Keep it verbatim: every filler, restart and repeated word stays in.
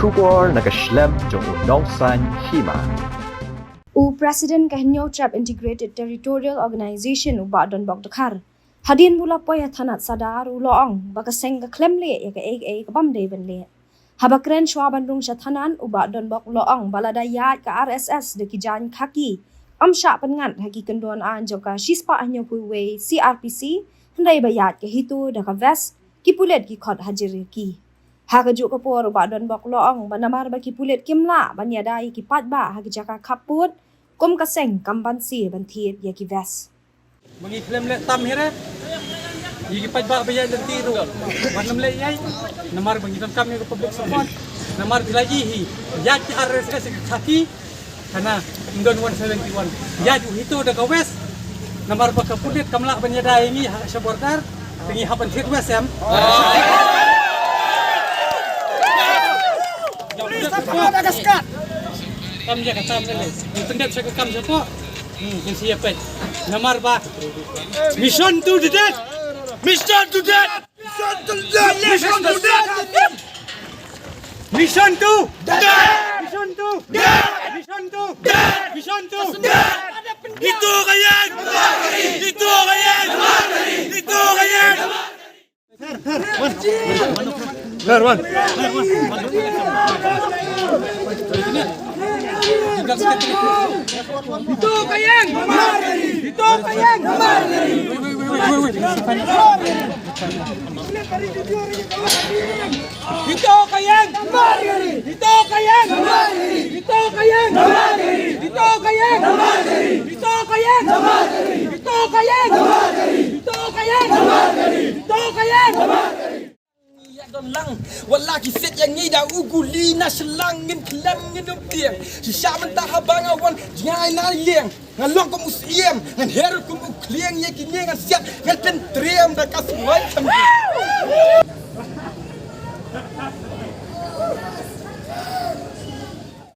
Khubor na ka shlem jong u Nongsaiñ Hima. U President ka Hynñiewtrep Integrated Territorial Organization u Bah Donbok Dkhar, hadien ba u la poi ha thanat Sadar, u la ong ba ka seng ka khlem leh ïa kaei kaei ka bym dei ban leh. Haba kren shuwa ban rung sha thanat, u Bah Donbok u la ong ba lada ïaid ka R S S da ki jaiñ khaki, ym shah pynngat ha ki kyndon aiñ jong ka shispah hynñiewphew wei C R P C, hynrei ba ïaid ka HITO da ka vest, ki pulit ki khot hajir ïa ki. Ha kajuh ka por u Bah Donbok u la ong ba namar ba ki pulit kim lah ban ïada ïa ki paidbah ha ki jaka khappud, kum ka seng kam banse ban thied ïa ki vest. Ba ngi khlem leh tam hi re. Ïa ki paidbah ba ïaid lynti ruh ban ym leh ei ei. Namar ba ngi donkam ïa ka public support. Namar phi la ïohi hi, ïaid ki R S S ïa ki khaki. Hana, ym don one seventy one. Ïaid u HITO da ka vest. Namar ba ka pulit kam lah ban ïada ïa ngi ha sha border. Te ngi hap ban thied vest em. Kam ïa ka tam ne le. Ngi pyndep sha ka kam shapoh. Hmm, ngin sa ïa peit. Namar ba mission to the death. Mission to death. Mission to death. Mission to death. Mission to death. Mission to death. Mission to death. Ito ka ïeng. Ito ka ïeng. Ito ka ïeng. Her, her, wan. Her, wan. Ito ka ïeng! Ito ka ïeng! Ito ka ïeng! Ito ka ïeng! Ito ka ïeng! Ito ka ïeng! Ito ka ïeng! Ito ka ïeng! Ito ka ïeng! Ito ka ïeng! Ito ka ïeng! Ïa don lang, wat la ki set ïa ngi da u guli na shlang, ngin khlem ngin ym tieng. Shisha mynta haba nga wan jngai na lieng, nga long kum u siem, ngan her kum u klieng, ïa kine ngan siat, ngan pyntriem da ka suwai kham.